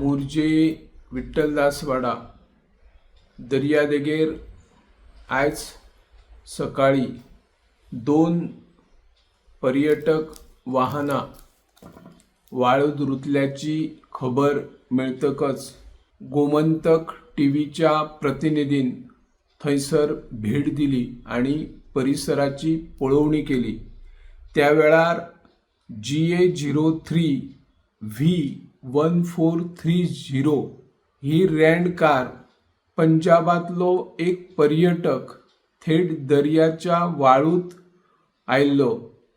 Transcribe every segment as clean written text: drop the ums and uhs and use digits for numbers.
मोरजे विठ्ठलदासवाडा दर्यादेगेर आयज सकाळीं दोन पर्यटक वाहनां वाळूत रुतल्याची खबर मेळटकच गोमंतक टीव्हीच्या प्रतिनिधीन थंयसर भेट दिली आनी परिसराची पळोवणी केली. त्या वेळार GA 03 V 1430 ही रेंट कार पंजाबांतलो एक पर्यटक थेट दर्याच्या वाळूत आयिल्लो.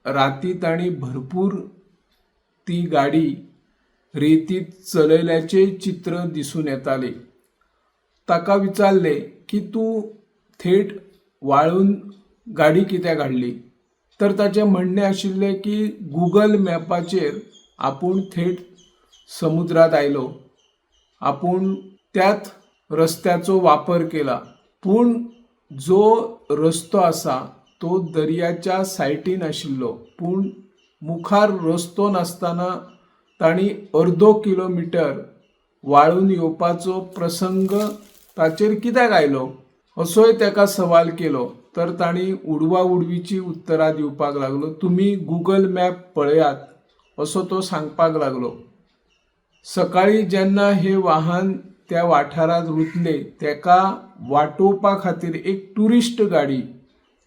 राती तांणी भरपूर ती गाडी रेतीत चलयल्याचें चित्र दिसून येतालें. ताका विचारलें की तूं थेट वाळून गाडी कित्याक हाडली, तर ताचें म्हणणें आशिल्लें की गुगल मॅपाचेर आपूण थेट समुद्रांत आयलो, आपूण त्याच रस्त्याचो वापर केला, पूण जो रस्तो आसा तो दर्याच्या सायटीन आशिल्लो, पूण मुखार रस्तो नासतना तांणी अर्दो किलोमिटर वाळून येवपाचो प्रसंग ताचेर कित्याक आयलो, असोय ताका सवाल केलो. तर तांणी उडवा उडवीची उत्तरां दिवपाक लागलो. तुमी गुगल मॅप पळयात, असो तो सांगपाक लागलो. सकाळीं जेन्ना हें वाहन त्या वाठारांत रुतलें, तेका वाटोवपा खातीर एक ट्युरिस्ट गाडी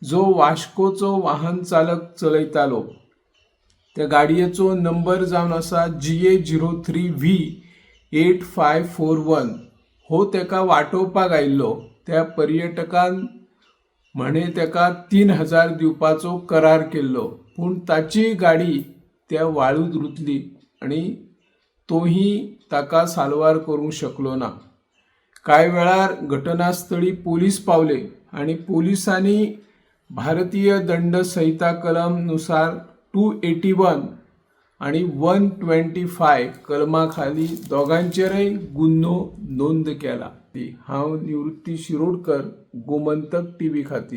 जो वास्कोचो वाहन चालक चलयतालो, त्या गाडयेचो नंबर जावन आसा GA 03 V 8541, हो तेका वाटोवपाक आयिल्लो. त्या पर्यटकान म्हणे तेका 3000 दिवपाचो करार केल्लो, पूण ताची गाडी त्या वाळूत रुतली आनी तोही ताका साल्वार करूंक शकलो ना. कांय वेळार घटनास्थळी पोलीस पावले आनी पोलिसांनी भारतीय दंड संहिता कलम नुसार 281 आनी 125 कलमा खाली दोगांचेरय गुन्हो नोंद केला. हांव निवृत्ती शिरोडकर, गोमंतक टीव्ही खातीर.